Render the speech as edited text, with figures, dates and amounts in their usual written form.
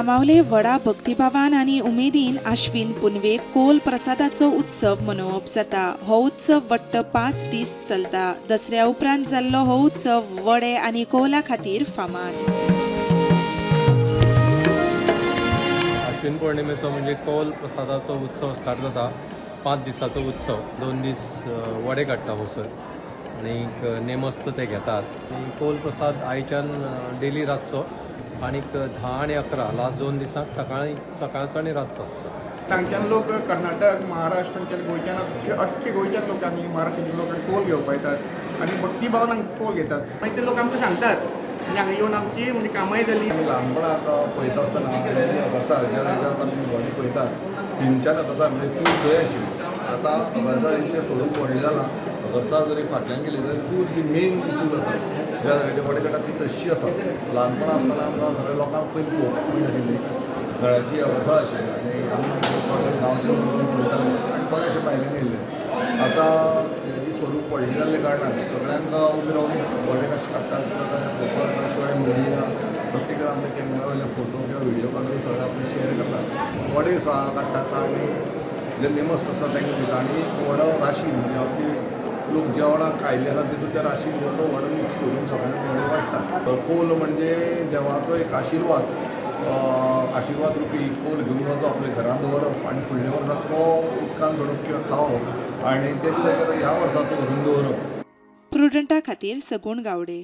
जांबावले व्हडा भक्तिभावान आनी उमेदीन आश्विन पुनवेक कोल प्रसादाचो उत्सव मनोवप जाता. हो उत्सव वट्ट 5 दीस चलता. दसऱ्या उपरांत जाल्लो हो उत्सव वडे आनी कोला खातीर फामाद. आश्विन पौर्णिमेचो म्हणजे कौल प्रसादाचो उत्सव स्टार्ट जाता. 5 दिसाचो उत्सव. 2 दीस वडे काडटा होसर आनीक नेमस्त ते घेतात आनी कौल प्रसाद आयच्यान डेली रातचो आनीक 10 आनी 11 लास्ट 2 दिसांक सकाळी सकाळचो आनी रातचो आसता. तांच्यान लोक कर्नाटक, महाराष्ट्र, गोंयच्यान अख्खे गोंयच्यान लोकांनी, महाराष्ट्राच्या लोकांनी कोल घेवपाक येतात आनी भक्तीभावान कोल घेतात. मागीर ते लोक आमकां सांगतात, म्हणजे हांगा येवन आमची म्हणजे कामांय जाली. आमी ल्हानपणाक पळयता आसतना अगरसाळ ज्या जाग्यार आमी भोंवडी पळयतात थंयच्यान अगरसाळ म्हणजे चूल थंय आशिल्ली. आतां अगरसाळीचें स्वरूप व्हडलें जालां. अगरसाळ जरी फाटल्यान गेली जाल्यार चूल जी मेन जी चूल आसा ज्या जाग्याचेर वडे काडटात ती तश्शी आसा. ल्हानपणा आसतना आमकां सगळ्या लोकांक पयलीं पळोवपाक मेळनाशिल्ली घराची अगरसाळ आशिल्ली आनी आमी थोडे गांवचे लोक पळयताले आनी बरें अशें भायल्यान येयल्ले. आतां हेजी स्वरूप व्हडलें जाल्ल्या कारणान सगळ्यांक उबे रावन वडे कशे काडटात पळोवपाक. शिवाय मिडिया प्रत्येक आपल्या कॅमेरा वयले फोटो किंवा व्हिडिओ काडून सगळे आपले शेअर करतात. वडे काडटात आनी जे नेमस्त आसता तांकां दिता आनी वडो राशीन म्हणजे आपली लोक जेवणाक आयिल्ले आसा तितून त्या राशीन घेवन तो वडो मिक्स करून सगळ्यांक वडे वाडटा. कोल म्हणजे देवाचो एक आशिर्वाद, आशिर्वाद रुपी कोल घेवन वचप, आपल्या घरांत दवरप आनी फुडल्या वर्सा तो उदकान सोडप किंवा खावप आनी तेच्या जाग्यार ह्या वर्साचो व्हरून दवरप. प्रुडंटा खातीर सगुण गावडे.